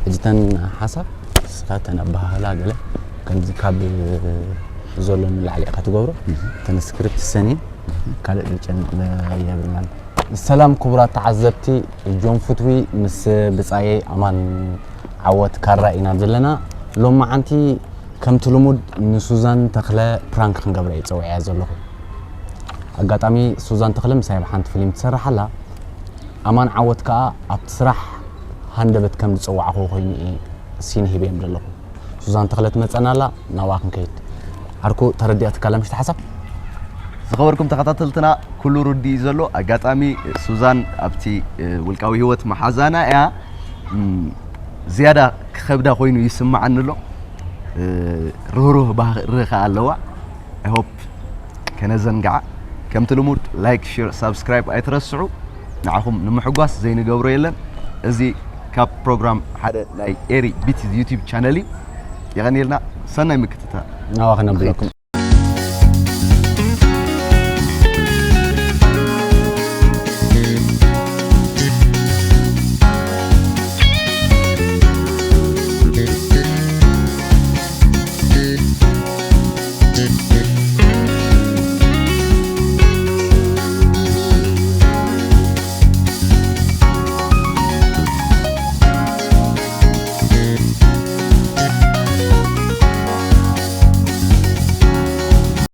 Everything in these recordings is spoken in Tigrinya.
ሕጂ ተን ሓሳብ ንስኻ ተን ኣበሃህላ ገለ ከምዚ ካብ ዘሎ ንላዕሊ ኢኻ ትገብሮ። ተን ስክሪፕት ሰኒ ካልእ ዝጨንቕ የብልናን። ሰላም ክቡራት ተዓዘብቲ፣ ጆን ፍትዊ ምስ ብጻየይ ኣማን ዓወት ካራ ኢና ዘለና። ሎማዓንቲ ከምቲ ልሙድ ንሱዛን ተኽለ ፕራንክ ክንገብራ እየ ጸዊዐያ ዘለኹ። ኣጋጣሚ ሱዛን ተኽለ ምሳይ ኣብ ሓንቲ ፊልም ትሰርሕ ኣላ። ኣማን ዓወት ከኣ ኣብቲ ስራሕ ሃንደበት ከም ዝጸዋዕኹ ኮይኑ እየ ሲን ሂበዮም ዘለኹ። ሱዛን ተኽለ ትመጸና ኣላ፣ ናብኣ ክንከይድ። ዓርኩ ተረዲኣትካ ኣላ ምሽቲ ሓሳብ? ዝኸበርኩም ተኸታተልትና ኩሉ ርዲ እዩ ዘሎ። ኣጋጣሚ ሱዛን ኣብቲ፣ እ፣ ውልቃዊ ህይወት መሓዛና እያ። እም፣ ዝያዳ ክኸብዳ ኮይኑ ይስምዓኒ ኣሎ። እ፣ ርህሩህ ባህሪ ከኣ ኣለዋ። I hope ከነዘንግዓ። ከምቲ ልሙድ ላይክ፣ ሼር፣ ሳብስክራይብ ኣይትረስዑ። ንዓኹም ንምሕጓስ ዘይንገብሮ የለን። እዚ ካብ ፕሮግራም ሓደ ናይ ኤሪ ቢቲ ዩቲዩብ ቻነል እዩ። የቐንየልና። ሰናይ ምክትታል። ናዋ ከነብለኩም።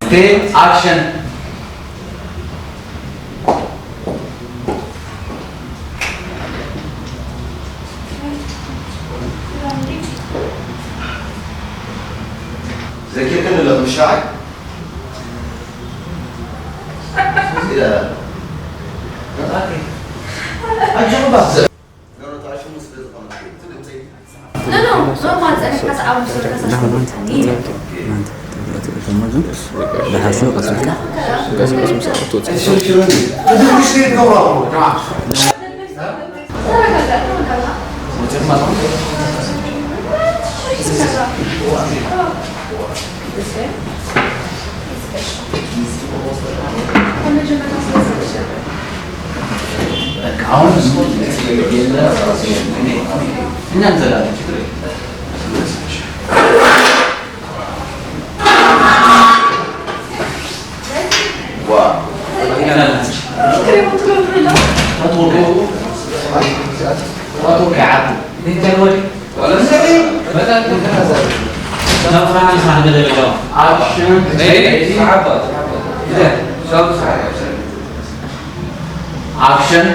ኦኬ፣ ኣክሽን። ዘኪርክን ኣለኹ፣ ምሻዓይ? ኣክሽን።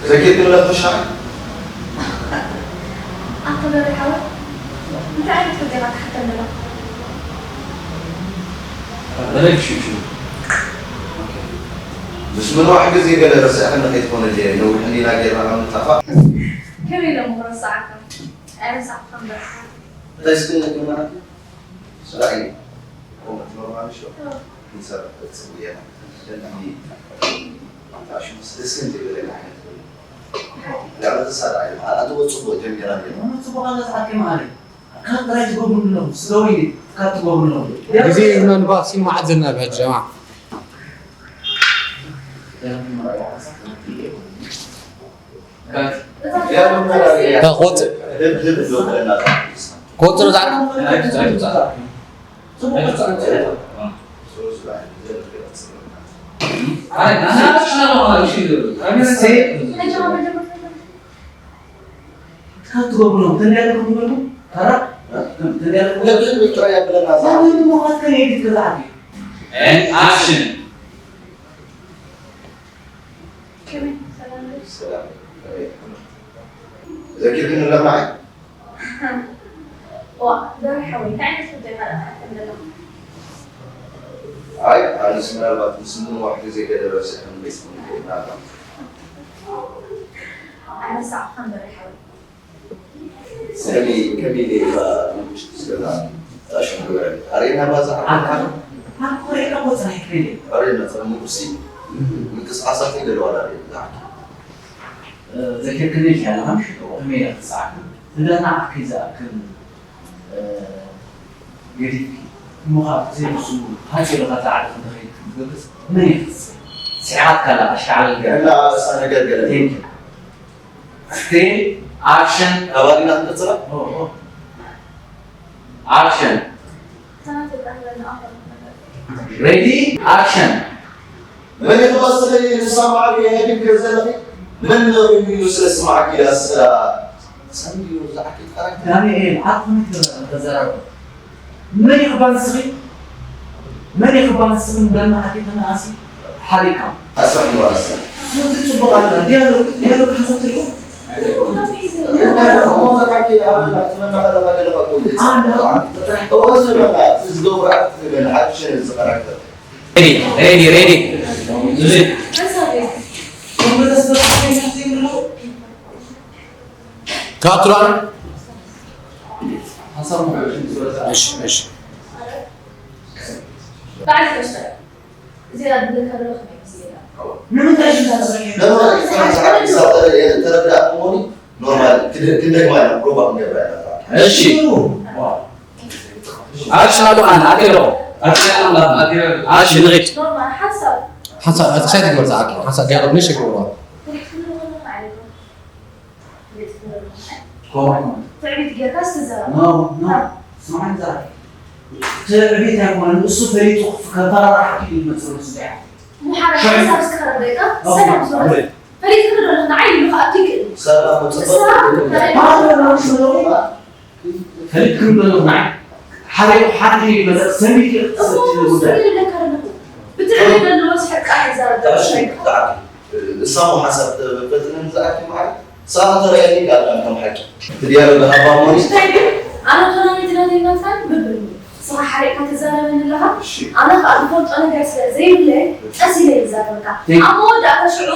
ዘኪርክን ኣለኹ፣ ምሻዕ? ኣቶ በርሀ ሓወይ፣ እንታይ ዓይነት ሕቶ ኢኻ ትሓተኒ ዘለኻ? ረግሽሹ። ምስ ምንዋሕ ግዜ ገለ ረሲዕክኒ ከይትኾኒ ድየ? ነዊሕ እንዲና ጌርና ካብ ንጣፋእ። ከመይ ኢለ እሞ ክረስዓካ? ኣይረሳዕኩኻን በርሀ። እንታይ እስኪ ነግርና? ስራሕ እዩ። ከምኡ ትመርማሪ ሾ። ክንሰርሕ ጽቡቅ እያ። ደልኒ። ኣሽሙ ስልስን ዝብል ዓይነት ኮይኑ። ያለ ተሳዳ እዩ። ኣቶ ጽቡቅ ጀሚራ ነይሩ። ጽቡቅ ኣለ ሰዓት ከማሪ። ካብ ጥራይ ትገብሩ ኣለኹ። ስለ ወይኒ ካብ ትገብሩ ኣለኹ። ግዜ ይህብና ንባክ ሲን መዓት ዘለና ብሕጂ ጀማ። ያ መመራሪያ። ታ ቆጽ-፣ ህብ፣ ህብ ዶ ብለና። ቆጽሮ ዛዕባ። እስቲ። ካብ ትገብሩ ነው። ተንዳለኩም ትበሉ? ተራ? ተንዳለኩም? ለብዙ ጥራይ ያብለና። ዛዕባ። ዛዕባ ነው። ሞኻት ከኔ ኤዲት ከዛዕቢ። And action. ከመይ፣ ሰላም ዶ? ሰላም። ዘኪርክን ኣለኹ ንዓይ? ዋ፣ በርሀ ሓወይ፣ እንታይ ዓይነት ሕቶ ኢኻ ደኣ ትሓተኒ ዘለኻ? ኣይ፣ ኣነስ ምናልባት ምስ ምንዋሕ ግዜ ገለ ረሲዕክኒ መሲሉኒ ይኽእል ኣሎ። ኣይረሳዕኩኻን በርሀ ሓወይ። ሰኒ ከቢድ እየ፣ እዛ ንእሽቶ ስገዛ ተኣሽም ግበረኒ። ኣርእየና ባዛ ዓርካ። ዓርካ። ዓርካ ርኤና እኮ ጽናሕ ክብል እየ። ኣርእየና፣ ጽናሕ ምቁሲ። ምንቅስቃሳት ይገለዋል፣ ኣርእየና፣ እዛ ዓርካ። እ፣ ዘኪርክኒ ኢልካ ኣለኻ፣ ምሽ እኮ ከመይ ኢላ ክትስዓካ? ንደናዕኪ ዝኣክል፣ እ፣ ገዲፍኪ እሞ ካብ ግዜ ንሱ ሃፂ ኢልካ ፃዕሪ ክንደኸይድ ክትገብርስ መን ይኽስር? ስዒቓትካ ኣላ ኣሽካዕለል ገይራ። እና ኣሳ ነገር ገለ። Thank you። ስቴ ኣክሽን። ኣባዲና ትነፅራ? ኦ፣ ኦ። ኣክሽን። ሬዲ ኣክሽን። መን ይመስለኒ ንሳ ማዕረ የህድግ ዘለኺ? መን ነው የሚሉ ስለ ስማዕኪ ያስራ ሰንዲዮ ዝዓኪ ቃል ዳንኤል፣ ዓቕሚ ተዘራረቡ። መን ይኽባን ስኺ? መን ይኽባን ስኺ? እንደና ዓዲ ተናኣሲ ሓሪካ። ኣስራሕ ይዋሳ። ስለዚ ጽቡቕ ኣላ። ዲያሎግ፣ ዲያሎግ ሓሳብ ትሪኦ? ሬዲ፣ ሬዲ፣ ሬዲ። ካቱራን። እሺ፣ እሺ። በዓል ተስፋ። እዚኣ ድብለካ ዘለኹ ከመይ ግዜ እያ? ንምንታይ ሽም ተዘረጊ? ተረዳእኩሞኒ። ኖርማል፣ ክንደ-፣ ክንደግማ ኢና፣ ፕሮባ ክንገብራ ኢና። እሺ። ኣክሽን ኣሎ፣ ኣነ ኣትየ ኣለኹ። ኣትየ ኣለኹ። ኣክሽን፣ ንኺድ። ኖርማል፣ ሓንሳብ። ሓንሳብ፣ ኣቲ ክሳይ ትግበር ዝዓኪ፣ ሓንሳብ ዲያሎግ ነሽ ይገብርዋ። ትሕት ክንብል ከለና ማለት ነው። ትዕቢት ጌርካ ዝተዘረበ። ኖ፣ ኖ። ስምዓኒ ዘረባ። ትዕቢት ኣይኮነን፣ እሱ ፈሊጡ ከፈራርሓካ እዩ ዝመጽእ፣ ንሱ እንታይ? ምሓረ ሽዑ ሓሳብ እስከ ከረድአካ፣ ኦኬ፣ ሰላም ዝበል። ኦኬ። ፈሊጥክኒ ዶ ኣለኹ ንዓይ ኢሉ ክኣቱ ይክእል እዩ። ሰላም ንስኻ እንታይ? ማለት ነው፣ ሽዑ ፈሊጥክኒ ዶ ኣለኹ ንዓይ? ሓደ ሓደ ይመጽእ፣ ሰሚት እዩ እሞ ዝሰጥ እሱ ጉዳይ። ይብለካ ኣለኹ። ብትዕቢት ዘለዎ ዝሕቃ ይዛረብ። እሺ፣ ብትዕቢት። ብጣዕሚ። እሳሙ ሓሳብ ተበትንን ዝኣክል መዓል፣ ሳም ተረኣየኒ ቃል ከም ሓቂ። እቲ ዲያሎግ ሃባ ሞኒ። እንታይ ድዩ? ኣነ ቶናሚት ናተይ ናትካን ብብል። ንስኻ ሓሪቕካ ትዛረበኒ ኣለኻ? እሺ። ኣነ ኸኣ ዝፈልጦ ነገር ስለ ዘይብለይ፣ ቀስ ኢለ ይዛረበካ። ቴንክ ኣብ መወዳእታ ሽዑ፣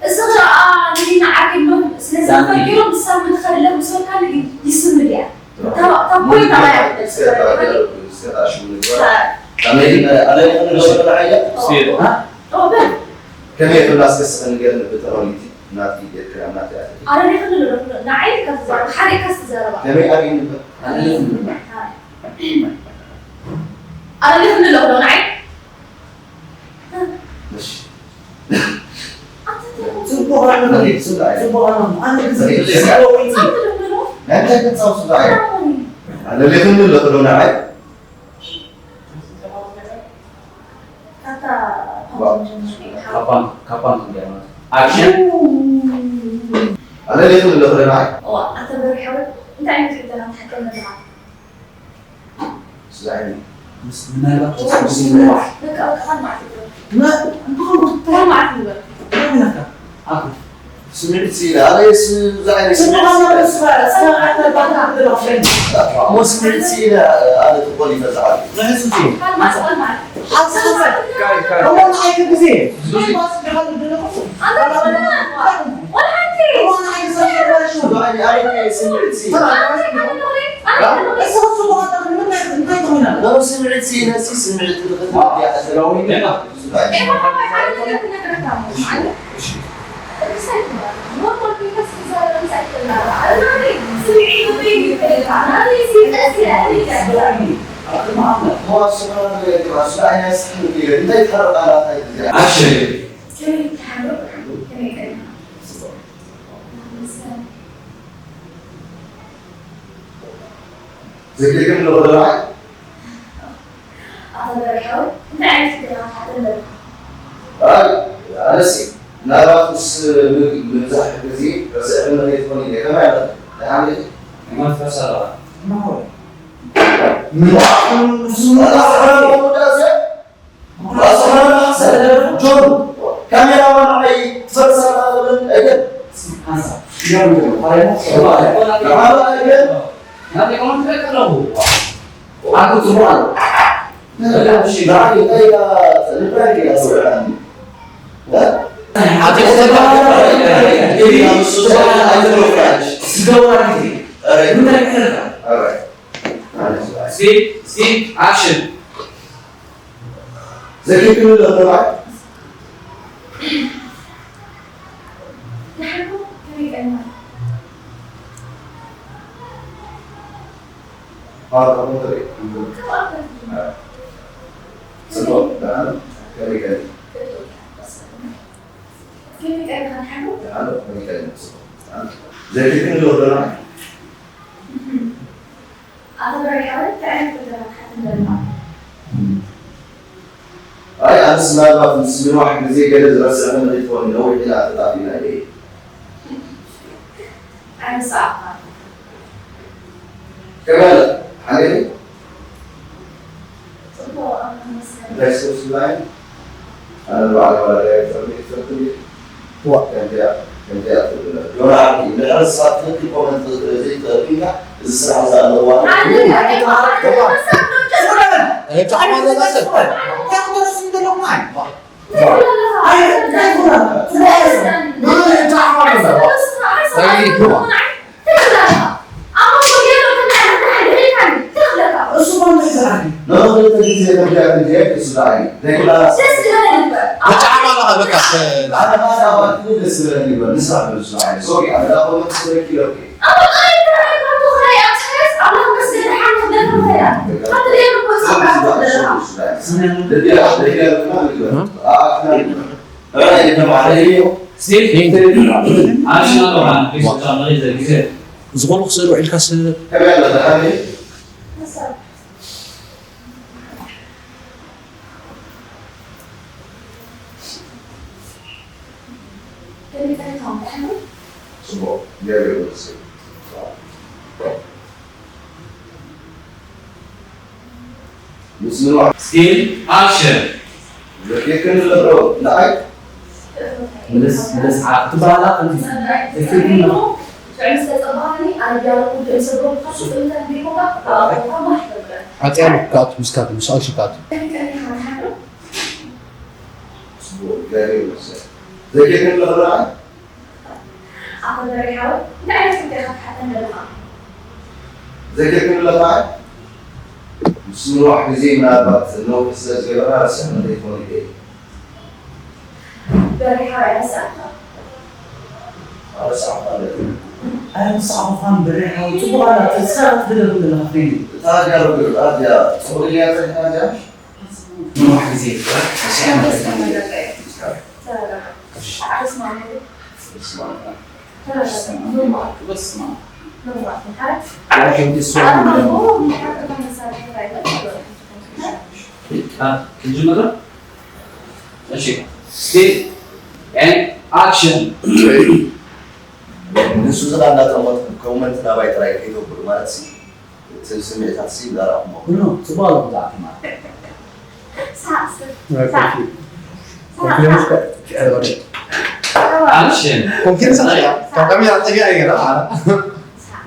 እዚ ኸኣ ንዲና ዓርኪ ኢሎም ስለ ዳኒ። ዘፈኪሮም፣ ንሳ ምትኸድለ ምስ በልካኒ ግን ይስምል እያ። እታ፣ እታ ፖይንት ኣባይ ኣይትመጽእ። እስከ እታ ዲያሎግ፣ እስከ እታ ሽሙ ንግበር። ኣይ። ኣነ፣ ኣነ ይኹን ንገበረ ንዓያ። እስከ፣ ሃ? ኦ፣ በል። ከመይ ክብላ እስከ ስኸ ንገርኒ ብተቐኒቲ ናቲ ጌርካ ናቲ ኣቲ። ኣረ ይኽእል ዶ? ንዓይ ካብ ትዛረብ፣ ሓደ ኢልካ ትዛረባ። ከመይ ኣርእይ ንበር? ኣነ ይኹን ንበር። ኣረ ይኽእል ዶ ንዓይ? እሺ። ኣንተ ትርጉም ጽቡቕ ኣይኮነን፣ ጽቡቕ ኣይኮነን። ኣነ ግን ጽቡቕ ኣይኮነን። ጽቡቕ ኣይኮነን። ኣንተ ግን ጻው ጽቡቕ ኣይኮነን። ኣነ ይኽእል ዶ ንዓይ? ካታ ካብ ባንክ፣ ካብ ባንክ እንዲያ ማለት። ኣክሽን። ኣነ ሌት ንለኽለና። እዋ፣ ኣተ በሪሕ ሓወይ፣ እንታይ ዓይነት ሕቶታት ትሓተኒ ኣለኻ? ስለ ዓይኒ። ምስ፣ ምናልባት ምስ፣ ምስ፣ በቃ፣ በቃ፣ ካልማዓት ንግበር። ና፣ ካልማዓት ንግበር። እንታይ ኢልካ? ኣኩ። ስምዒት ስኢለ፣ ኣነ ስ-፣ ብዛዕባ ስምዒት ስኢለ። ስምዒት ስኢለ፣ ኣነ ትኾን ይፈዝዓል። ኣነ፣ ኣነ፣ ኣነ ስምዒት ስኢለ። ስምዒት ስኢለ፣ ስምዒት ዘግልግል ኣለኹ ደራይ። ኣቶ በሪሕ ሓወይ፣ እንታይ ዓይነት ሕቶታት ትሓተኒ ዘለኻ? ኣይ፣ ኣነሲ ምናልባት ምስ ም-፣ ምብዛሕ ግዜ ርስዕ ክመለይ ትኾን ኢለ። ከመይ ኣለኺ? ደሓን ዲኺ? መንፈስ ኣለኻ? እሞ፣ ምን? ጆን፣ ካሜራማን ንዓይ ትፈልጥ ኣለኻ ትብል? ኣይገርም። ንዓይ ኣይገርም። ኣኩ ጽቡቕ ኣሎ። ንዓይ እንታይ ኢላ፣ ንብራይ ኢላ ትውዕል? እ? ኣቲ ስደውላ ግዜ። ኣረ። እንታይ ይሕልካ? ኣረ። ሲ፣ ሲ፣ ኣክሽን። ዘኪርክኒ ዶ ተባዕ? ንሓንኩም ከመይ ቀኒኻ? ፋራ ሞተሪ። ጽቡቕ፣ ደህና ነው። ከመይ ቀኒ? ደህና ነው፣ ከመይ ቀኒ? ጽቡቕ፣ ደህና ነው። ዘኪርክኒ ዶ ደህና? ኣቶ በርሄ፣ እንታይ ዓይነት ብድሆታት ሓትት ንደሊ? ኣይ፣ ኣነስ ምናልባት ምስ ምንዋሕ ግዜ ገለ ዝረስዐ መሬት ትኾኒ፣ ነዊሕ ኢና ተጣፊእና እየ። ኣይ፣ ንስኻ እኳ። ከመይ ኣለ? ሓገሪ? ጽቡቕ፣ ኣምላኽ ይመስገን። እንታይ ስፖርት ትብላኒ? ኣነ ንባዕለይ ዋላ ዳይሬክተር ቤት ይፈልጥ እንዴ? ዋ። ከምዚኣ፣ ከምዚኣ ትብል። ዶና ዓዲ፣ እንድሕር ንስኻ ትኽክል ኮመንት ዘይተረዲእካ፣ እዚ ስራሕ እዚ ኣለዋ። ኣነ እንታይ ተማሃርክ? ተማሃር። እንታይ ተማሃርክ? እንታይ ተረስም ዘለኹም ኣይ? ኣይ፣ እንታይ ትብላ? ትብላ። ኖ፣ ኖ፣ እንታይ ተማሃርክ? እሱ እኮ እንታይ ይሰራል? ንኽልተ ግዜ መግቢያ ክንድየት እሱ ደኣ እዩ። ዘይኩላ ደስ ዝብለኒ ግበር። ብጣዕሚ ኣለኻ በቃ። ኣነ ኸኣ ንስራሕ ብዝስራሕ እዩ። ሶሪ፣ ኣነ ደኣ ኮመንት ስለኪ ኢለኪ። ኣቦ፣ ኣይ፣ እንታይ ባቱ ኸይ ኣብ ስሕስ፣ ኣምላኽ መስገድ ሓን ክደፍር ኸያ። ሓንቲ ደም እኮ ጽባሕ ክደፍር። ስቲል? ኣሽና ሎሃን ሪሶርት ኣመሪ ዘግዘ። ዝኾነ ክስእሉ ኢልካ ስ- ከመይ ኣለኻ? ደሓን ጽቡቕ፣ እግዚኣብሔር ይመስገን። ምስ ምንዋሕ ስቲል ኣክሽን። ዘኪርክኒ ዘሎ ንዓይ? ምልስ፣ ምልስ፣ ዓ-፣ ትበሃላ ከምዚ። ዘኪርክኒ ኣሎ። ጥዑም ዝተጸበኻኒ፣ ኣነ ቢያሎ ኩሉ እምሰብሮም ካብ ስጥምታት ቢኮካ፣ ኣቦኻ ማሽ ገብረ። ዓጽያ ኣሎ ክኣቱ፣ ምስ ካቱ፣ ምስ ኣልሺ ክኣቱ። ከመይ ቀኒኻ ንሓድሮ? ጽቡቕ፣ እግዚኣብሔር ይመስገን። ዘኪርክኒ ኣለኺ ንዓይ? ኣቶ በሬ ሓወይ፣ እንታይ ዓይነት ሕቶ ኢኻ ትሓተኒ ዘለኻ? ዘኪርክኒ ኣለኺ ንዓይ? ምስ ምንዋሕ ግዜ ምናልባት ነዊሕ ስለ ዝገበርና ረሲዕክኒ ከይትኾኒ ኢለ እየ። በሬ ሓወይ ኣይረሳዕኩኻን። ኣይረሳዕኩኻን። ኣይረሳዕኩኻን በሬ ሓወይ። ጽቡቕ ኣላ፣ ተስፋ ክትደግም ዘለኻ ኮይኒ። እታ ዲያሎግ እዚኣ ጽቡቕ ኢልያ ጸኒሕና እዚኣ? ንነዊሕ ግዜ ይፍጠር። ተረጋጋ። ተረጋጋ። ተስማዕማዕና። ተረጋጋ። ኖርማል። ተስማዕማዕና። ኖርማል። ሓረት? Like and dislike. ኣታ እኮ ምሕረት ዝኾነ መሳርሒ ኣይኮነን። አ፣ ክንጅምር? እሺ። ስቴፕ ኤንድ ኣክሽን። ንሱ ዝኻ እናጠመትኩም ኮመንት ናባይ ጥራይ ከይተብሉ ማለት ሲ፣ እቲ ስምዒታት ሲ እንዳረኣኹሞ። ብሎ፣ ጽቡቕ ኣለኹም ተኣኪብና። ሳቅ፣ ሳቅ፣ ሳቅ። ኮንፊደንስ ከ-፣ ከ-፣ ኣክሽን። ኮንፊደንስ ኣጥፊኣ። ካብ ካሜራ ኣጥፊኣ እየ ገይራ፣ ኣረ። ሳቅ።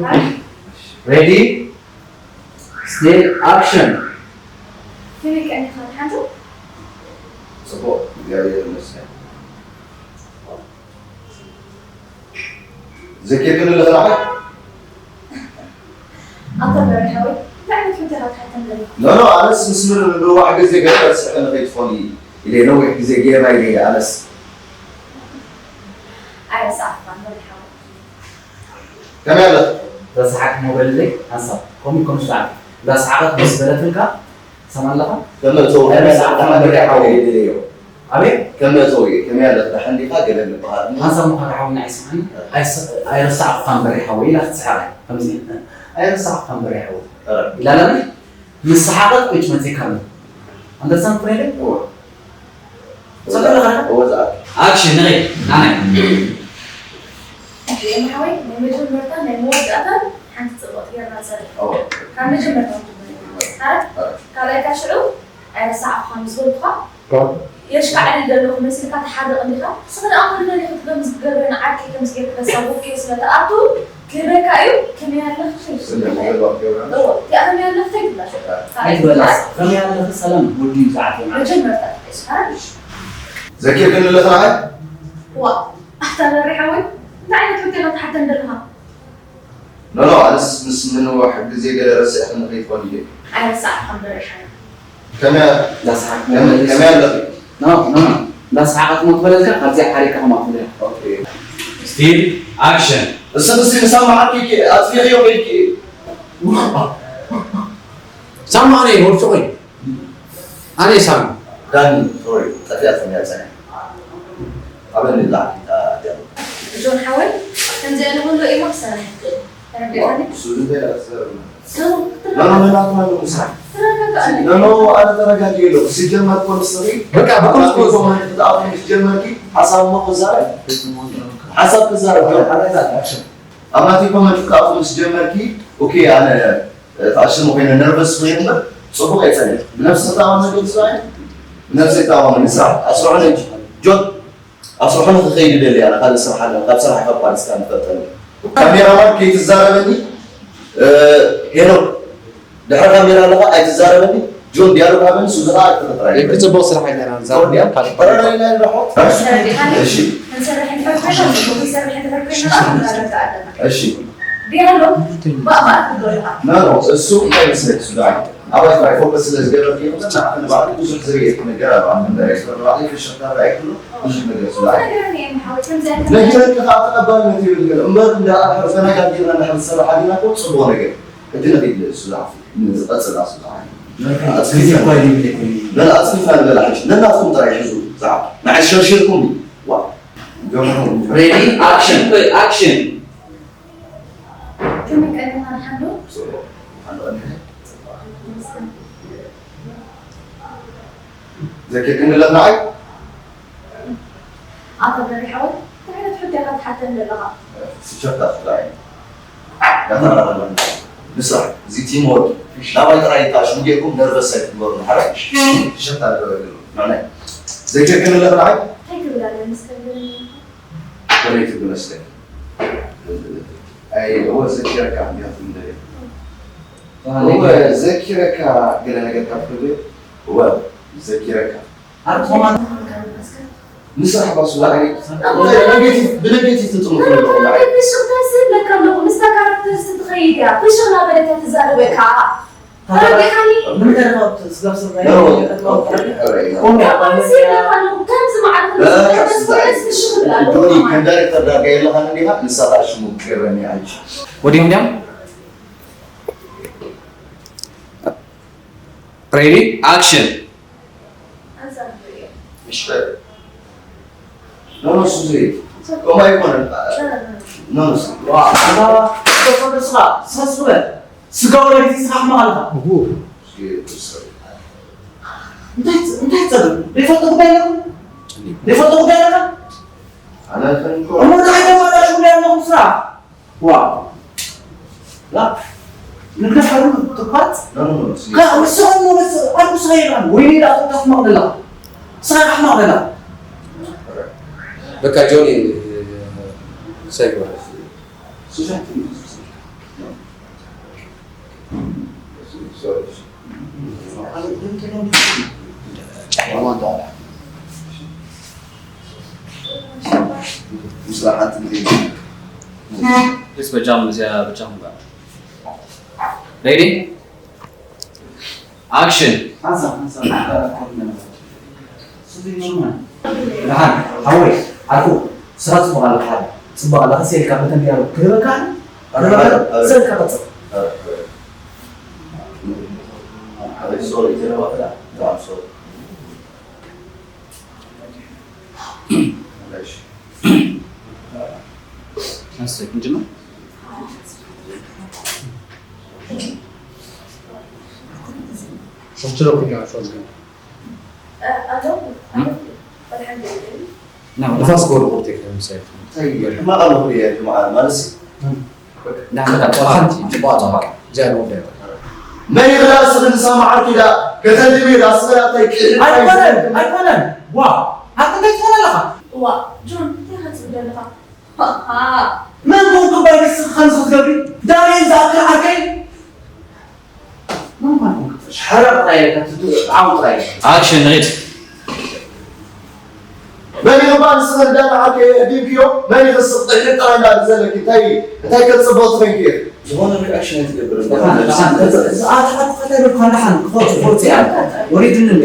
ሬዲ? ስቴል ኣክሽን። ከመይ ቀኒኻ? ደሓን ዶ? ጽቡቕ፣ እግዚኣብሔር ይመስገን። ዘኪርክኒ ኣለኺ ንዓይ? ኣቶ በርሄ ሓወይ፣ እንታይ ዓይነት ሕቶ ኢኻ ትሓተኒ ዘለኻ? ኖ፣ ኖ፣ ኣነስ ምስ ምንዋሕ ግዜ ገለ ረሲዕክኒ ከይትኾኒ ኢለ ነዊሕ ግዜ ጌርና ኢለ እየ፣ ኣነስ። ኣይረሳዕኩኻን በርሄ ሓወይ። ከመይ ኣለኺ? ረሳዕኪ ሞባይል ደይ ሓንሳብ። ከምኡ ኢልኩም ስዓት። እንዳሰሓቐት ምስ በለትልካ ትሰምዓ ኣለኻ? ከመ እቶ ኣይረሳዕኩኻን በርሄ ሓወይ። ኢለዮ። ኣቤት? ከመ እቶ እየ። ከመይ ኣለኺ? ደሓን ዲኻ? ገለ ንበሃል። ሓንሳብ እሞ ካታ ሓወይ ንዓይ ስምዓኒ። ኣይስ-፣ ኣይረሳዕኩኻን በርሄ ሓወይ ኢላ ክትስሕቕ እያ። ከምዚ። ኣይረሳዕኩኻን በርሄ ሓወይ። ኧረ። ኢላ ኣለኒ። ምስ ሰሓቐት ቁጭ መጺእካ ኣሎ። ኣንደርስታንድ ፍሬንደይ? እወ። ሰለለ ኸ? እወ፣ ዝኣክ። ኣክሽን፣ ንኸይድ፣ ኣነ። ኦኬ፣ የማሓወይ፣ ናይ መጀመርታን ናይ መወዳእታን ሓንቲ ጽብቕቲ ጌርና ንሰርሕ። እወ። ካብ መጀመርታ ንጅምር። እወ። ሃረ? እወ። ካልኣይ፣ ካብ ሽዑ ኣይረሳዕኩኻን ምስ በልኩኻ፣ ካብ? የሽካዕልል ዘለኹ መሲልካ ትሓርቕ እንዲኻ። ንስኻ ደኣ እሞ ንመን ኢኻ ትገምዝ? ገበን ዓርኪ ከምዚ ጌርካ ከሳብ ውግእ ስለ ትኣቱ፣ ክህበካ እዩ፣ ከመይ ኣለኺ? ስለ ምሕባእ ገብረ። እወ፣ እቲኣ ከመይ ኣለኺ ተይትብላ። ኣይትበላስ። ከመይ ኣለኺ ሰላም፣ ወዲ እዩ ዝዓርፍ ማለት። መጀመርታ ተጠቂስካ። ዘኪርክኒ ኣለኺ ንዓይ? ዋ፣ ኣታ በሬ ሓወይ፣ እንታይ ዓይነት ሕቶ ኢኻ ትሓተኒ ዘለኻ? ኖ፣ ኖ፣ ኣነስ ምስ ምንዋሕ ግዜ ገለ ረሲዕክኒ ከይትኾኒ ኢለ። ኣይረሳዕኩኻን በሬ ሓወይ። ከመይ፣ እንዳሰሓቅኩ ከመይ፣ መመለስ። ከመይ ኣለኺ? ኖ፣ ኖ፣ ኖ። እንዳሰሓቀት ሞት በለልካ፣ ካብዚኣ ሓሪካ ከማት ትብለያ። ኦኬ። ስቲል ኣክሽን። እስኺ፣ እስኺ፣ ምሳማዓኪ ኣጥፊእዮ ከይድኪ። ኣነ ወርቂ ኮይኑ ኣነ ሳሚ ዳኒ ሶሪ ጠፊኣትኒ እያ ፀኒሓ ኣበኒ ላዕሊ እታ ዲያሎ ጆን ሓወይ ከምዚኣ ንኹሉ ኢማ ክሰርሕ ይኽእል ተረዲእካኒ እሱ እንታይ እያ ትዛረብ ሰው ኖ ኖ ኖ ኖ ኖ ምሳሕ ተረጋጋእ ኖ ኖ ኣነ ተረጋጊ የለኹ ሲጀመር እኮ ንስኺ በቃ ብኩል ስፖርት ጀመርኪ ሓሳብ ሞ ክዛረብ ሓሳብ ክዛረብ ኣብ ናተይ ኮመንት ክትኣትዉ ምስ ጀመርኪ ኦኬ ኣነ ተኣሽሙ ኮይነ ነርቨስ ኮይኑ እምበር ፅቡቅ ኣይፀንሕ ብነብሲ ተኣማመን ዶ ስራይ ብነብሲ ተኣማመን ንስራሕ ኣስርሖ ነጂ ጆን ኣስርሖ ንክኸይድ ደሊ ኣነ ካልእ ስራሕ ኣለኒ ካብ ስራሕ ካብ ፓሪስካ ንፈልጠኒ ካሜራማን ከይትዛረበኒ ሄኖክ ድሕሪ ካሜራ ኣለኻ ኣይትዛረበኒ ጆን ዲያሎግ ሃበኒ ሱዚ ከዓ ኣይትፈጥራ ብፅቡቅ ስራሕ ኢና ንዛረብ ካልእ ተረዳኢና ንረሖ ተረዲኻኒ እሺ ክንሰርሕ እንድሕር ኮይና ክንሰርሕ እንድሕር ኮይና ክንረዳእ ኣለና እሺ ዲያሎግ ባእባእ ክትብሎ ኣለኻ ኖ ኖ እሱ እንታይ መስለክ ሱዚ ኣባይ ጥራይ ፎከስ ስለ ዝገበርክ ንባዕሉ ብዙሕ ዝርእየት ነገር ኣሎ ኣብ መንበሪ ስለ ንባዕሉ ፍሽኽታ ርኣይ ክሎ ብዙሕ ነገር ስለ ነገርኒ እዮም ሓወይ ከምዚኣ ነጊረኒ ከዓ ተቐባልነት ይብል ግን እምበር እንዳ ተነጋጊርና እንድሕር ዝሰራሕ ዲና እኮ ፅቡቕ ነገር ሕጂ ነኺድ እሱ ዝዓፍ ዝቐፅል ኣሱ ዝዓፍ ኣፅፊፍና ንበላ ሕጂ ነናትኩም ጥራይ ሕዙ ዝዓፍ ንዓይ ሸርሺርኩም ዋ Ready, action, action. ከመይ ቀኒኻ ንሓንዶ ዘኪርክኒ ኣለኽናዓይ ኣቶ በሪ ሓወይ እንታይ ዓይነት ሕቶ ኢኻ ትሓተኒ ዘለኻ ስሸታ ትብላዓይ ናተራረበ ንስራሕ እዚ ቲም ወርክ ናባይ ጥራይ እታ ሽሙ ጌርኩም ነርቨስ ኣይትግበሩ ንሓረ ሽሸታ ንገበግሉ ንዕናይ ዘኪርክኒ ኣለኽናዓይ እንታይ ክብል ኣለኒ እስከ ንገረኒ ከመይ ትብል መስለኒ ኣይ እወ ዘኪረካ እንዲያ ትብል እወ ዘኪረካ ገለ ነገር ካብ ትብል እወ ዘኪረካ ኣርኮማን ንስራሕ ባሱ ላዕሊ ብነጌቲቭ ትጥምቱ ኣለኹ ላዕሊ ፍሽኽታስ ይብለካ ኣለኹ ምስታ ካራክተርስ ትኸይድ እያ ፍሽኽ ናበለታ ትዛረበካ ተረዲኻኒ ምንታይ ኢኻ ስጋብ ስርናይ ኖ ከተማውጣ ኦኬ ሕራይ ቆም ያባል ከምዚ ዝማዕረግ በስ ፍሽኽ ትብል ኣለኹ ጆኒ ከም ዳይሬክተር ዳርጋ የለኻን እንዲኻ ንሳ ከዓ ሽሙ ክትገብረኒ ኣንቺ ወዲኦም እንዲያም Ready, action. ኖ ኖ ሱዚ ከምኡ ኣይኮነን ኖ ኖ ሱዚ ዋ ኣታ ተፈዶ ስኻ ሰስ በል ስጋ ወለዲቲ ስኻ ሕማቕ ኣለኻ እንታይ እንታይ ጸገም ዘይፈልጦ ጉዳይ ኣለኩም ዘይፈልጦ ጉዳይ ኣለካ ኣነ ከንኮ እሞ እንታይ ተባላሽ ጉዳይ ኣለኹም ስራሕ ዋ ላ ንግደፍ ሓሩ ትኳት ኖ ኖ ኖ ሱዚ ካብ ንስኻ እሞ በስ ኣርኩ ስኻ ይርኣን ወይኔ ዳ ኣቶ ታፍ ማቕለላ ስኻ ካሕ ማቕለላ በቃ ጆኒ ሰይድ ማለት ሱዚ ሓንቲ Please በጃኹም እዚኣ በጃኹም ጋር Ready? Action. ሓንሳ ሓንሳ ደሓን ሓወይ ዓርኩ ስራ ፅቡቅ ኣለካ ሓደ ፅቡቅ ኣለካ ሴልካ በተን ዲያሎ ክህበካ ክህበካ ሰልካ ቀፅል Sorry, you know what? I'm sorry. እሺ እንጂ ነው ሸፍትለኩ ያ ሾዝ ግን ኣሎ ንፋስ ጎርጎር ቴክኖሎጂ ሳይት እንታይ ሕማቕ ኣለኹ እየ ጅምዓ ማለት እንዳመጣ ጨዋታ ጨዋታ ጨዋታ ዚያ ነው ወደ መን ይኽላ ስብል ዝሰማዓልኩ ኢላ ከተልሚ ኢላ ስበላታይ ክእል ኣይኮነን ኣይኮነን ዋ ኣንተ እንታይ ትኾን ኣለኻ ዋ ጆን እንታይ ኢኻ ትብል ዘለኻ መን ኮንኩ ባይ ንስኺ ከምዚ ክትገብሪ ዳንኤል ዝኣክል ዓርከይ መን ኳን ኮንኩ ሓራቕ ጥራይ ኢለካ ትትውሽ ዓው ጥራይ Action. Ready? መን ይኽባ ንስኺ እንዳለዓልከ የዕዲምክዮ መን ይኽስቕ ጥሕኒ ጥራይ እንዳለ ዘለኪ እንታይ እንታይ ከጽበቕ ትኾይንኪ ኢኺ ዝኾነ ሪኣክሽን ኣይትገብርን ዝኣተሓኩ ከተብል ኳንዳሓን ክፈቱ ፎርፂ እያ ወሪድኒ እንደ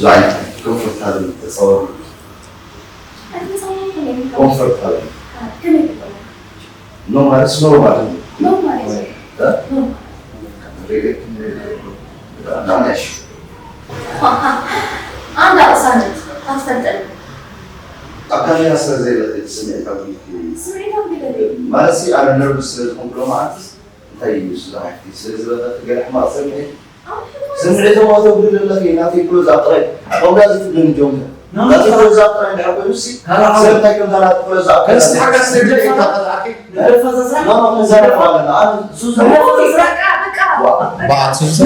ዛይ ኮምፎርታብል ተጸወሩ ኮምፎርታብል ኖ ማለት ኖርማል እ? ኣንዳ ቅሳነት ኣትፈልጠኒ። ኣብ ካሜራ ስለ ዘይረኽብ ስምዒት ኣጉዲልኪ። ስምዒት ኣጉዲለኒ። ማለትሲ ኣነ ነርቭስ ስለ ዝኾንኩ ሎማዓንትስ እንታይ እዩ እሱ ዝሓፍቲ ስለ ዝበለኺ ገለ ሕማቕ ስምዒት ስምዒት እሞ ተጉድል ኣለኺ። ናተይ ክሎዝ ኣፕ ጥራይ ኣቐውዳ ዝትብለኒ ጆምተ። ናተይ ክሎዝ ኣፕ ጥራይ እንድሕር ኮይኑሲ ሰብ እንታይ ከም ዛና ክሎዝ ኣፕ ከንስ ሓገዝ ስለ ዘይብለካ። ኖ፣ ኖ፣ ክንዛረብ ኣለና። ኣነ ሱዚ በቃ፣ በቃ። ዋ፣ በዓል ሱዚ።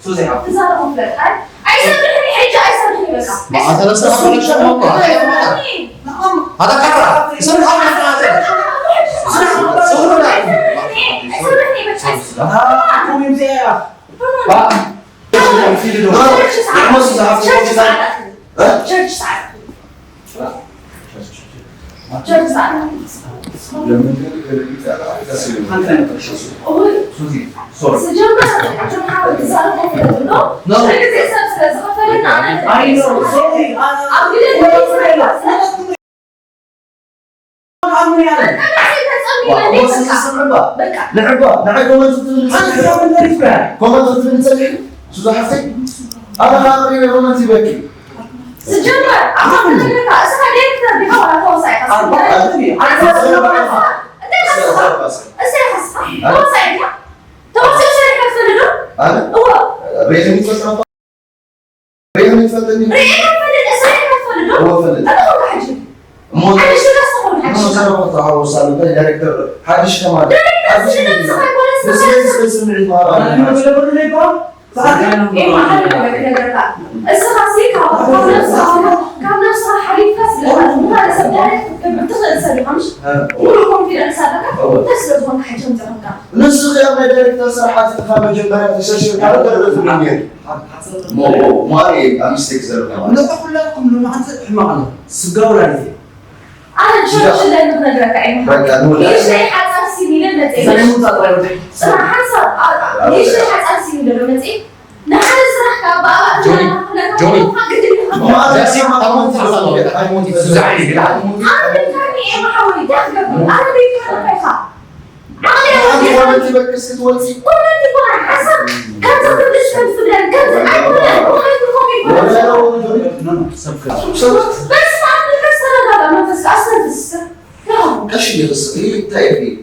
ሱዚ ሓፍተይ። ኣይሰርሕን፣ ሕጂ ኣይሰርሕን፣ በቃ። መዓልቲ ተነሳ፣ ኣይሰርሕን እኮ። ኣይሰርሕን። ኣታ ካራ፣ ስራሕ፣ ስራሕ፣ ስራሕ። ኣይሰርሕን፣ ኣይሰርሕን፣ በቃ። ኣታ፣ ኮሜንት እያ። ባ፣ ቸርች ሰዓት። ቸርች ሰዓት። እ? ቸርች ሰዓት። ቸርች ሰዓት። ስጀምር፣ እቶም ሓወይ ክዛረቡ ክደዱ፣ ኖ? ኖ። ሽሕ ግዜ ሰብ ስለ ዝኸፈለና፣ ኣነ ኣይ፣ ኖ፣ ሶሪ፣ ኣነ ኣብ ግደ ኣነ ያለ በቃ፣ ንዓይ ተጸምዩ ዋ፣ ነይ፣ ወስድ በቃ። ስምዕባ። በቃ። ንዕባ፣ ንዓይ ኮመንት ትብል ኣነ ጸኒሑ። ኮመንት ትብል ጸኒሑ። ሱዛ ሓፍተይ፣ ኣነ ኻቕሪ ኮመንት ይበኪ። ስጀመር፣ ኣታ ክትነግረካ፣ እስኻ ዳይሬክተር ዲኻ ዋላ ተዋሳኢ ኢኻ? ኣርባ ዓመት እዩ። ኣርባ ዓመት እዩ። እንታይ ኢኻ እስኻ? እንታይ ኢኻ እስኻ? ተዋሳኢ ዲኻ? ተዋሳኢ ሰሪሕካ ትፈልጥ ዶ? ኣነ? እወ። ሪኢኽኒ ትፈልጥ ነበር? ሪኢኽኒ ትፈልጥኒ? ሪኢኻ ትፈልጥ፣ እስኻ ሪኢኻ ትፈልጥ ዶ? እወ፣ እፈልጥ። እንታይ ኾንካ ሕጂ? እሞ ሓድሽ ዶ እስኻ ኾንካ ሓድሽ? እሞ ሰረቐ ተሓወሳ፣ እንታይ ዳይሬክተር ሓድሽ ከማን? ዳይሬክተር ሓድሽ ስለ ይበሃል። ንስኻ ይኮነ፣ ንስኻ ንስኻ ስለ ስምዒት ማራ። ኣነ ምንም ለበሉ ለይባ? ኤማ፣ ሓደ ነገር ክነግረካ። እስኻሲ ካብ፣ ካብ ነብስኻ፣ ካብ ነብስኻ ሓሊፍካ ስለ ዝኾንካ፣ ንኻልእ ሰብ ዳይሬክት ክትገብር ትኽእል ሰብ ኢኻ፣ ምሽ? እ። ሙሉእ ኮንፊደንስ ኣለካ? እወ። እንታይ ስለ ዝኾንካ ሕጂ ከምዚ ኢኻ? ንስኺ ኣብ ናይ ዳይሬክተር ስራሕ ኣቲኻ መጀመርያ ተሸርሺርካ ነበር ዝብል ነይሩ። እሞ፣ እሞ ኣበይ ኣብ ሚስቴክ ዘለካ ማለት? ንኹላትኩም ንመዓልቲ ሕማቕ ኣሎ። ስጋ ወላዲት እየ። ኣነ ቸርች ለምን ነግረካ እየ። በቃ፣ ንወዳእ። ንእሽተይ ሓጻር ሲሚለ መጽእ። ሰለሙን ጻጥራ ይወደይ። ጽናሕ ሓንሳብ፣ ኣ፣ ኣ፣ ንእሽተይ ሓጻር ሲሚለ መጽእ። ንሓደ ስራሕ ካብ ብኣባል ጆኒ፣ ዝነበርና ጆኒ፣ ኩለካ ግድን ኢኻ። ማዕረ ዛሲ ታሞን ታሳሎ፣ ታሞን ትዛዕሪ ግዳ። ኣነ ካኒ እየ መሓወይ፣ እንታይ ክትገብር? ኣነ ቤት ካኒ ኢኻ። ዓቕሊ ኣንቲ የብልካ። ኮመንት ይበክስ ክትወልፂ። ኮመንት ይኮና ሓሳብ፣ ከምዚ ትብልስ፣ ከምዚ ትብለን፣ ከምዚ ኣይኮነን። ኮመንት ኮመንት ይኮና። ወላ ጆኒ፣ ኖ፣ ኖ፣ ሰብ ከ-፣ ሰባት። በስመ ኣብ፣ ንፈስ ተረጋጋ፣ መንፈስ ኣስተንፍስ። ቀሺ ይኽስእ፣ ይታይ ይኽእል።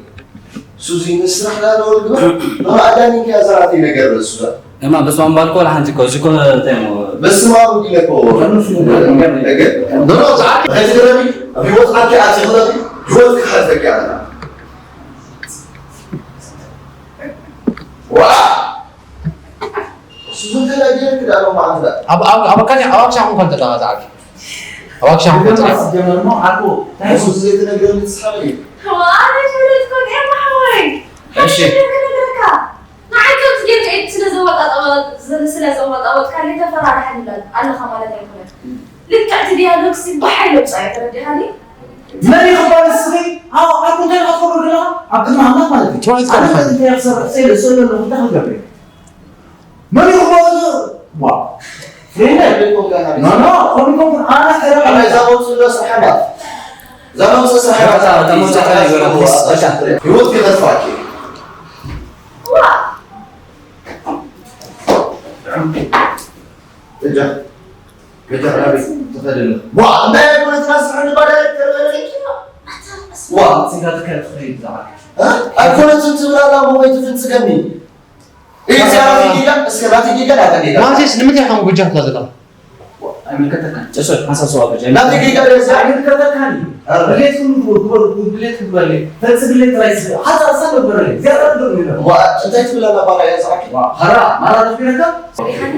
ሱዚ፣ ንስራሕ ላለ ወልግባ፣ ንማዕዳኒ እንኪያ ዘራተይ ነገር ሱዛ። እማ፣ በስመ ኣብ ባልኮ፣ ለሓንቲ እኮ፣ እዚ እኮ እንታይ እሞ? በስመ ኣብ ኢለ እኮ። ከንሱ ነገር። ነገር። ኖ፣ ኖ፣ ሰዓት። ከይትግረሚ፣ ኣብ ህይወት ዓዲ ኣትኽለኺ፣ ህይወት ክሓልፈኪ ኣለና። ዋ! ሱዚ፣ እንታይ ዳኣ ገይረኪ ዳኣ ሎማዓንቲ ዳኣ? ኣብ፣ ኣብ፣ ኣብ ኣካል፣ ኣብ ኣክሻ ኹን ከንተ ዳኣ፣ ሰዓት። ኣብ ኣክሻ ኹን ከንተ ዳኣ። ሲጀመር እሞ፣ ዓርኩ፣ እንታይ እሱ ዘይተነግረኒ ትስሓቂ። ዋ፣ ኣነ ሽለት ኮን ኤማ ሓወይ። እሺ። ሓደ ነገር ክነግረካ። ንዓይ ከምዚ ጌርካ ኢድ ስለ ዘወጣጠወ-፣ ስለ ዘወጣወጥካለይ ተፈራርሓኒ ኣለኻ ማለት ኣይኮነን። ልክዕ እቲ ዲያሎግሲ ብሓይሊ ኣውጽኣዮ፣ ተረዲኻኒ? መን ኢኹም ንስኺ? ኣዎ፣ ኣብ ጉዳይ ኢኻ ትፈርዶ ዘለኻ? ኣብ ቅድሚ ኣምላኽ ማለት እዩ። ትማሊ ኣነ ትፈርዶ። እንታይ ክሰርሕ? ስለ፣ ስለ ዘለኹ እንታይ ክገብር እየ? መን ኢኹም? ዋው። ፍሬንድ? ኖ፣ ኖ፣ ከምኡ ኢኹም ኣነ ሕረ ኣነ እዛ መውፅእ ዶ ስራሕ እያ? እዛ መውፅእ ስራሕ እያ? እዛ መውፅእ ስራሕ እያ። ህይወት ከተጥፋእኪ። ዋ! እጃ፣ እጃ፣ ናበይ ትኸዲ ኣለኺ? ዋ፣ እንታይ ኣይኮነትን፣ ኣስርሕኒ ባዳ ተበለኒ። ዋ፣ ስንካ ትከድ ትኸይድ ዝዓል። እ? ኣይኮነትን ትብል ኣላ፣ እሞ ወይ ትፍንጽገኒ። እይ፣ እዚኣ ናተይ ጌጋ፣ እስከ ናተይ ጌጋ ናተይ ጌጋ። ማቴስ፣ ንምንታይ ከም ጉጃ ትላ ዘለኻ? ዋ፣ ኣይምልከተካን። ጨሶ፣ ሓንሳብ ሰው ኣበጃ። ናተይ ጌጋ ዶ እዚኣ? ኣይምልከተካን እዩ። ኣረ። ድሌትኩም ግበሩ፣ ግበሩ፣ ድሌት ግበረለይ። ፈንጽግለይ ጥራይ ስለ። ሓንሳብ ሳብ ግበረለይ። እዚኣ ጥራይ ግበሩ ይላል። ዋ፣ እንታይ ትብል ኣላ ባዳ እያ ዝዓል? ዋ፣ ሓራ፣ ማራ ትብለካ? ዲሓኒ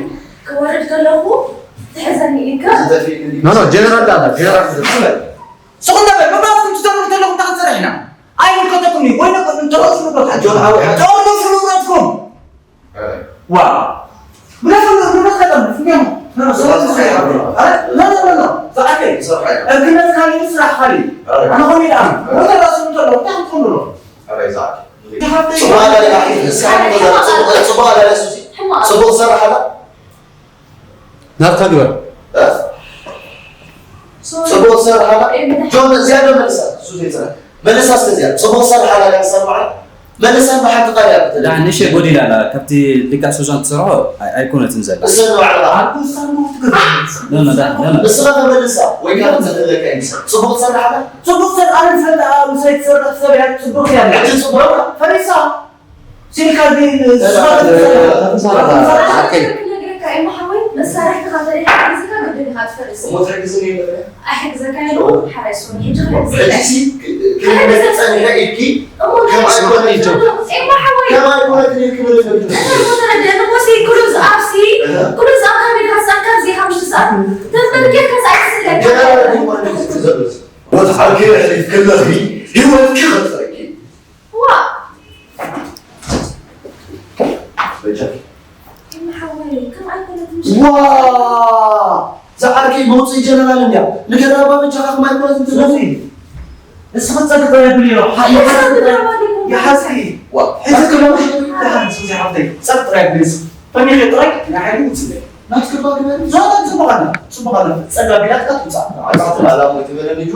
ክወርድ ከለኹ ትሕዘኒ ኢልካ። ኖ፣ ኖ፣ ጀነራል ዳኣ፣ ጀነራል። ስቕ እንዳበል፣ መብራህትኩም ትዘርቡ ዘለኹም ተኸትሰረ ኢና። ኣይምልከተኩም እዩ። ወይ ነበር እንተረሱ ንብረት ሓጆን ሓወይ ሓጆን። ጠርሙሱ ንብረትኩም። እ። ዋ። ብረት ንብረት ከጠርሙስ፣ እንዲያም። ኖ፣ ኖ፣ ኖ፣ ኖ፣ ኖ፣ ኖ፣ ኖ። ሰዓተይ። ሰርሓይ። እግነትካ ካልእ ስራሕ ካልእ። ኣነ ኾነ ኢለ ኣነ። ወደ ራሱ እንተሎ፣ እንታይ ትኾኑ ኣሎ? ኣረ ይዛቅ። ይሓፍተይ። ጽቡቕ ኣዳሊኻ፣ እስካ ጽቡቕ፣ ጽቡቕ ኣዳሊኻ ሱሲ። ሕማቕ። ጽቡቕ ትሰርሕ ኣላ። ናትካ ግበር። እ? ሶሪ። ጽቡቕ ትሰርሕ ኣላ። እ፣ ጆን፣ እዚኣ ዶ መልሳ? ሱሲ ትሰርሕ። መልሳ እስከ እዚኣ። ጽቡቕ ትሰርሕ ኣላ፣ ዳግም ትሰርሕ ኣላ። መልሰን ብሓንቲ ቃል እያ ክትብል። ዳ ንእሽተይ ጎዲላ ኣላ፣ ካብቲ ልክዕ ሱዛን ትሰርሖ ኣይ-፣ ኣይኮነትን ዘላ። እሰን ባዕልኻ። ኣልኩ ሳሙ ትግርም። ኖ፣ ኖ፣ ዳ፣ ኖ፣ ኖ። ንስኻ ተመልሳ ወይ ካልእ ዘድለካ ይምሰል። ጽቡቕ ትሰርሕ ኣላ? ጽቡቕ ትሰርሕ ኣላ፣ ዝፈልጣ ምሳይ ትሰርሕ ሰብ እያ፣ ጽቡቕ እያ። ሕጂ ጽቡቕ። ፈሪሳ። ሲልካ ግን ንስኻ እ፣ ትሰርሕ። እ፣ ትሰርሕ። ዓርከይ። ክነግረካ እየ፣ ሓወይ፣ መሳርሕትኻ ተደይሓገዝካ ግድን ኢኻ ትፈርስ። እሞ ትሕግዝኒ የለን። ኣይሕግዘካን እየ፣ ሓራይ ሶኒ። ሕጂ ክሕግዘካ ሕጂ እየ። ሲ፣ ክ-፣ ክ-፣ ክሕግዘካ ጸኒሐ ኢልኪ፣ እሞ ከም እንታይ ኣይኮነ ኢልኪ። እሞ ሓወይ። ከም ኣይኮነ ኢልኪ፣ ምን ልብል? እንታይ እኮ ተረድአኒ እኮ ሲ፣ ክሉዝ ኣብ ሲ፣ እህ። ክሉዝ ኣብ ካሜራ ጻካ ዚ ሓሙሽተ ሰዓት ተንበርኪኽካ ጻዕቂ ስለካ። ጀነራል ይኮነ ኢልኪ ዘሎ። ወትሓልኪ ሕሊፍ ክለኺ፣ ህይወትኪ ኸጸርኪ። ዋ! በጃ። ይመሓወይ፣ ከም ኣይኮነትን ዋ! ዝዓርከይ መውፅኢ ጀነራል እንድያ። ንገራ እባ በጃኻ ከም ኣይኮነትን ትብለኒ። ንስኺ ትፀግዒ ጥራይ ብልዮ። ሓ-፣ ይሓዝኪ ጥራይ። ይሓዝኪ። ዋ! ሕዚ ክለምሽ ይሓዝ፣ ሱዚ ሓፍተይ። ፀጥ ጥራይ ብልዮ። ፈሚኺ ጥራይ ንሓይሊ ውፅእ። ናትኪ እባ ግበሪ። ዞሮ ፅቡቕ ኣላ። ፅቡቕ ኣላ። ፀጋ ቢላትካ ትውፃእ። ዓባዕቲ ኣላሙ ትበለኒ ጆ።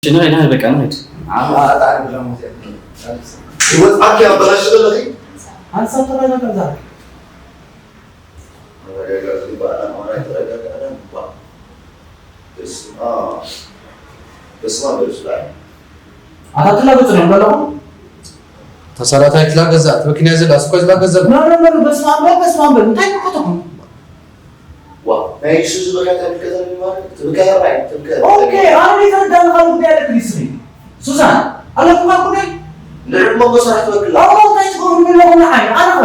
ንኸይድ፣ ንኸይድ፣ በቃ ንኸይድ። ዓኻ ኣጣዕም ብላ ሞት እያ። ህይወት ዓርኪ ኣበላሽ ዘለኺ። ሓንሳብ ተረጋጋ ዛረብ። መረጋጋት ዝግባእ ኣላ፣ ማራ ተረጋጋ ኣላ፣ እባ። በስመ ኣብ። በስመ ኣብ በሉ፣ ስላም። ኣታ ትላገጹ ነው ዘለኹም? ተሳዳታይ ትላገዛ፣ ትበኪና ዘላ፣ ስኳ ዝላገዛ። ኖ፣ ኖ፣ ኖ፣ በስመ ኣብ በል፣ በስመ ኣብ በል። እንታይ ንከተኹም? ዋ፣ ናይ ሱዚ በካ ተምልከተኒ ማለት ትብካ ራይ ትብካ። ኦኬ፣ ኣነ ዘይተረዳኒ ካልእ ጉዳይ ኣለክን እስኺ። ሱዛን፣ ኣለኩም ካልእ ጉዳይ? ንዕድ መንጎ ስራሕ ትበክል። ኣዎ፣ እንታይ ትገብሩ ኣለኹም ንዓይ? ኣነ ኸ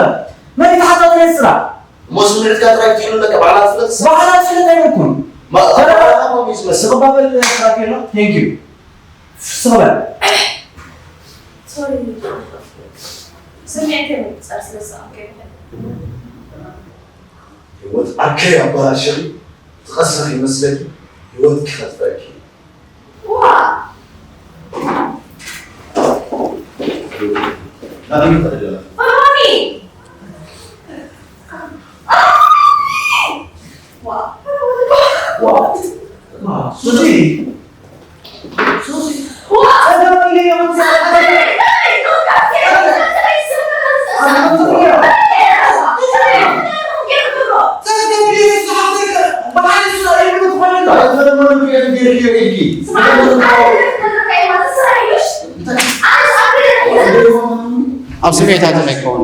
መን እዩ ተሓታትነት ስራሕ? እሞ ስምዒትካ ጥራይ ትሕሉ ኣለካ፣ ባዕላ ትፍለጥ ስራሕ። ባዕላ ትፍለጥ ኣይብልኩን። ማ-፣ ተረዳ-፣ ባዕላ እኮ እዩ ዝመስል። ስቕ በል ስራሕ የሎ። ቴንክ ዩ። ስቕ በል። ሶሪ፣ ስምዒተይ ምቁጻር ስለ ዝሰኣንኩ ኣይኮነን። ህይወት ዓርከይ ኣበላሽኺ፣ ትቐስኺ ይመስለኪ፣ ህይወትኪ ከጥፍኣኪ። ዋ! ናበይ ትኸዲ ኣለኺ? ፈርዖኒ! ዋ! ዋ! ሱዚ! ኣብ ስሜታት ኣይከውን።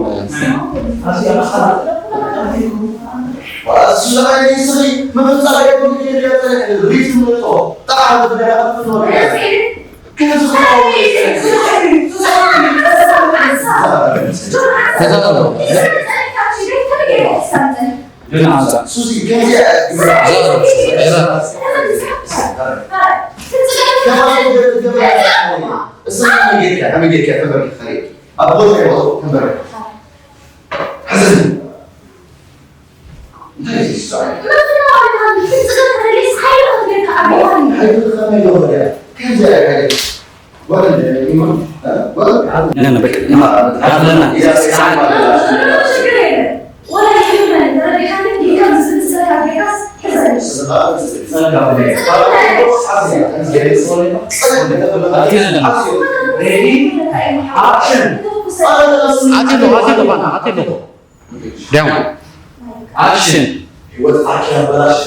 ዳውን። ኣክሽን። ህይወት ዓርኪ ኣበላሽ፣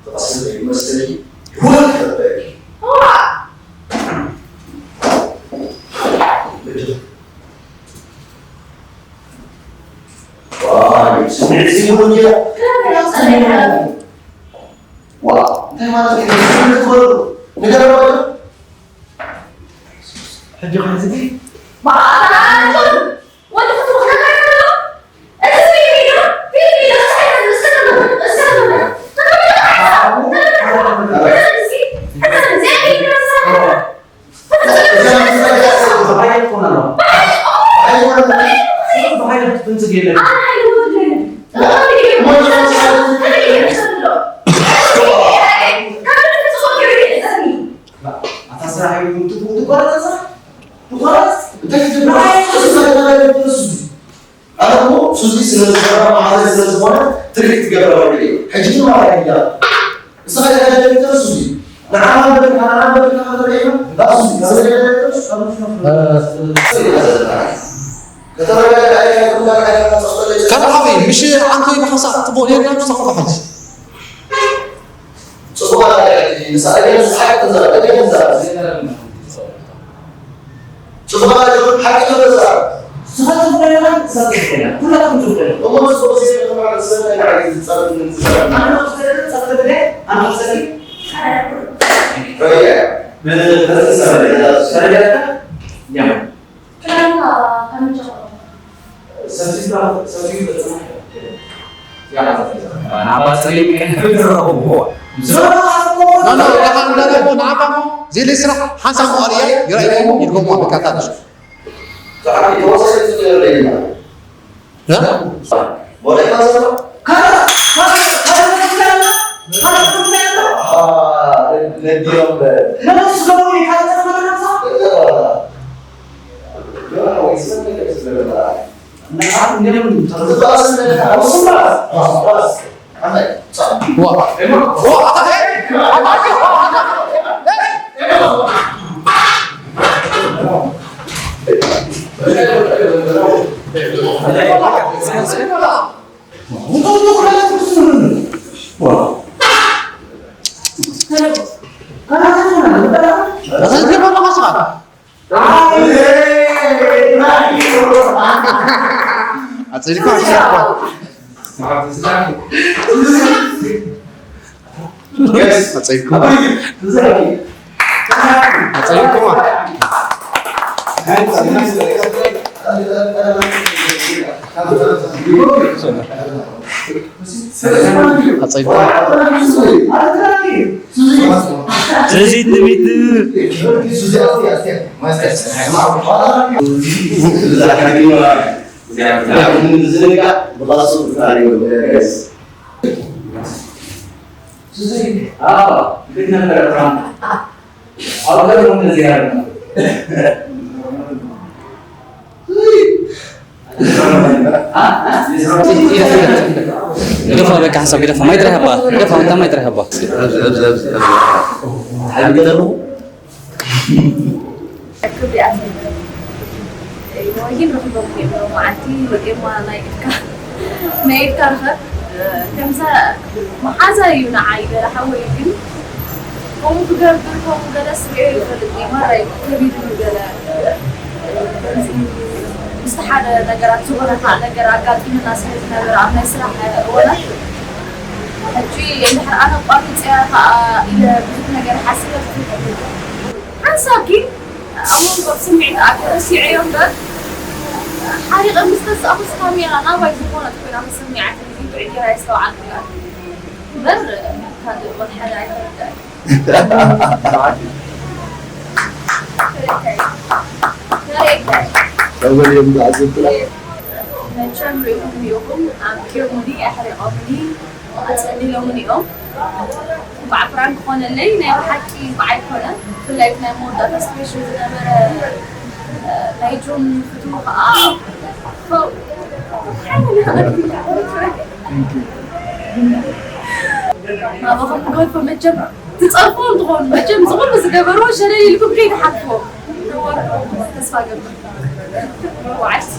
ተቐስተ ይመስለኪ፣ ህይወት ከበቂ። ዋይ፣ ስምዒት ሲሆን ጌራ። ዋ፣ እንታይ ማለት እዩ? ስምዒት ወረዱ። ንገረባ። ሕጂ ኸ እዚ ማዕረ ወዲ ክትብኽ ከመይ ከሎ? እዚ ፊልም እዩ፣ ፊልም እዩ፣ እስከ፣ እስከ፣ እስከ፣ እስከ፣ እዚ ስለ ዝኾነ፣ መሓዘ ስለ ዝኾነ ትሪት ትገብር እዩ። ሕጂ ድማ ራይዳ ንስኻ ኢኻ ዳይሬክተር ሱዚ። ንዓኻ በልካ፣ ንዓኻ በልካ ከተርእዮ፣ ናብ ሱዚ፣ ናብ ዳይሬክተር ሱዚ። ከተረጋግእ ኣይከኣልኩን፣ ኣይከኣልኩን፣ ከም ሓወይ፣ ምሽ ዓንኮይ ብሓንሳእ ክትቦ ነይርና፣ ምሽ ተኾንካ ሕጂ። ጽቡቕ ኣረጋግእ፣ ንስኻ ግን ሓቂ ትዛረብ፣ ግን ትዛረብ። ጽቡቕ ኣረጋግእ፣ ሓቂ ትዛረብ። ንስኻ ትዛረብ፣ ንስኻ ትዛረብ፣ ኩላትኩም ትዛረቡ። እሞ ጽቡቕ ዜና ንማዕረ ዝሰምዕ ንዓይ ዝጸርፍ ምን ዝዛረብ። ኣነ ክሰሪ፣ ጸርፍ፣ ኣነ ክሰሪ። ረያ። ምን ተዛረብ፣ ተዛረብ። ያው። ክዳንካ ከመይ ጨመረ? ሰብሲብካ፣ ሰብሲቡ ፈጽሞ። ናባ ጸሊም ከንፍል ዝረኸብዎ። ኖ፣ ኖ፣ ንዓኻ እንዳለዎ፣ ንዓኻ እሞ፣ ዜሌ ስራሕ ሓንሳብ መዋል እያ፣ ይረኣይዎ፣ ይድገምዎ፣ በቃ፣ ታንሽ። እ? ኣጸይድካ ኣሽሻ እኳ። ኣጸይድኩማ። ኣጸይድኩማ። ኣጸይድኩማ። ስለዚ ትምኒት ግደፋ፣ በቃ ሓንሳብ ግደፋ። ማይ ጥራይ ሃባ። ግደፋ፣ እንታ ማይ ጥራይ ሃባ። ኣብዚ፣ ኣብዚ፣ ኣብዚ፣ ኣብዚ። ሓይሊ ገለኹ። ክብሪ ኣትሌት ወይን ረኺቦም እዮም መዓልቲ ወዴማ ናይ ኢድካ ናይ ኢድካ ርኸብ ከምዛ መሓዛ እዩ ንዓይ ገለ ሓወይ ግን ከምኡ ክገብር ከምኡ ገለ ስሪኦ ይፈልጥ እዩ ማራይ ከቢድ እዩ ገለ ከምዚ ምስቲ ሓደ ነገራት ዝኾነ ከዓ ነገር ኣጋጢሙና ስለ ዝነበረ ኣብ ናይ ስራሕ እዋናት ሕጂ እንድሕር ኣነ ቋሪፀያ ከዓ ኢለ ብዙሕ ነገር ሓሲበ ክፍልጠት ሓንሳብ ግን ኣብ መንጎ ስምዒት ኣትዩ ረሲዐዮ እምበር ሓሪቐ ምስ ተሳእኹስ ካሜራ ናባይ ዝኾነት ኮይና ተሰሚዓትኒ። እዚ ብዕጌራ የስተውዓልኩላ እምበር ካልእ ወላ ሓደ ኣይተረድኣን። ተረድኣይ። ተረድኣይ። ኣበል እዮም ዝዓዘብላ። መቸም ርኢኹም ርኢኹም ኣምኪዮምኒ፣ ኣሕሪቖምኒ፣ ኣጸሊሎምኒ እዮም። እንቋዕ ፕራንክ ኮነለይ፣ ናይ ብሓቂ እንቋዕ ኣይኮነን። ብፍላይ እቲ ናይ መወዳእታ ስፔሻል ዝነበረ፣ እ፣ ናይ ጆን ፍትው ኸኣ፣ ፎእ፣ ሓይሊ ይኽእል። ናባኹም ጎይፎ መቸም ትጸርፍዎም ትኾኑ። መቸም ዝኹሉ ዝገበርዎ ሸለል ኢልኩም ከይትሓልፍዎ። ተስፋ ገብር። ወዓልቲ።